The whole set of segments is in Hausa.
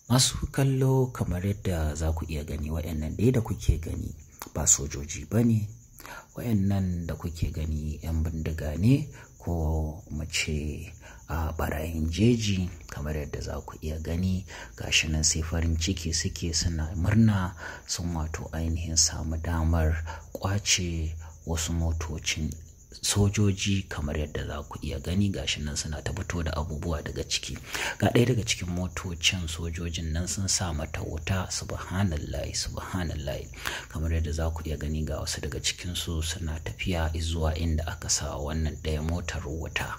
Masu kallo, kamar yadda za ku iya gani, waɗannan dai da kuke gani ba sojoji ba ne. Waɗannan da kuke gani 'yan bindiga ne, ko mu ce a ɓarayin jeji. Kamar yadda za ku iya gani, gashi nan sai farin ciki suke, suna murna sun wato ainihin samu damar ƙwace wasu motocin sojoji. Kamar yadda za ku iya gani, gashi nan suna ta fito da abubuwa daga ciki. Ga ɗaya daga cikin motocin sojojin nan sun sa mata wuta. Subhanallahi, subhanallahi! Kamar yadda za ku iya gani, ga wasu daga cikinsu suna tafiya zuwa inda aka sa wannan ɗaya motar wuta.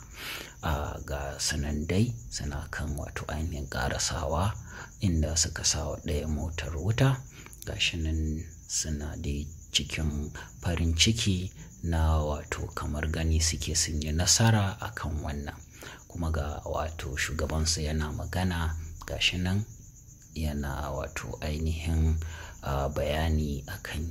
Ga sunan dai suna kan wato ainihin ƙarasawa inda suka sa ɗaya motar wuta. Gashi nan suna dai cikin farin ciki na wato kamar gani suke sun yi nasara akan wannan. Kuma ga wato shugabansu yana magana, gashi nan yana wato ainihin bayani akan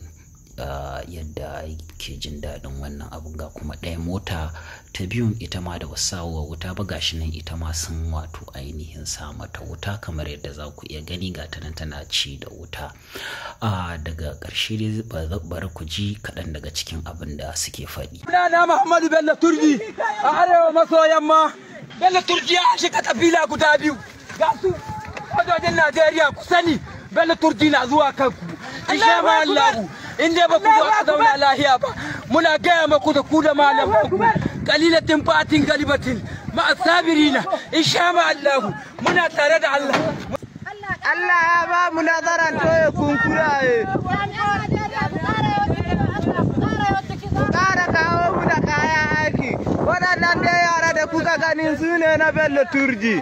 yadda ke jin daɗin wannan abun. Ga kuma ɗaya mota ta biyun, ita ma da basu sawa wuta ba, gashi nan ita ma sun wato ainihin sa mata wuta. Kamar yadda za ku iya gani, ga ta nan tana ci da wuta. Daga ƙarshe dai bari ku ji kaɗan daga cikin abin da suke faɗi. Sunana Muhammadu Bello Turji a arewa maso yamma. Bello Turji ya shiga kabila guda biyu. Ga su sojojin Najeriya, ku sani Bello Turji na zuwa kanku. Insha Allahu, in dai ba ku zo aka zauna lahiya ba, muna gaya maku da ku da malaman ku, kalilatin fatin galibatin ma'asabirina. Insha Allahu muna tare da Allah. Allah ya ba mu nasarar toye kunkuraye. Ku ƙara kawo mu da kayan aiki. Waɗannan dai yara da kuka gani su ne na Bello Turji.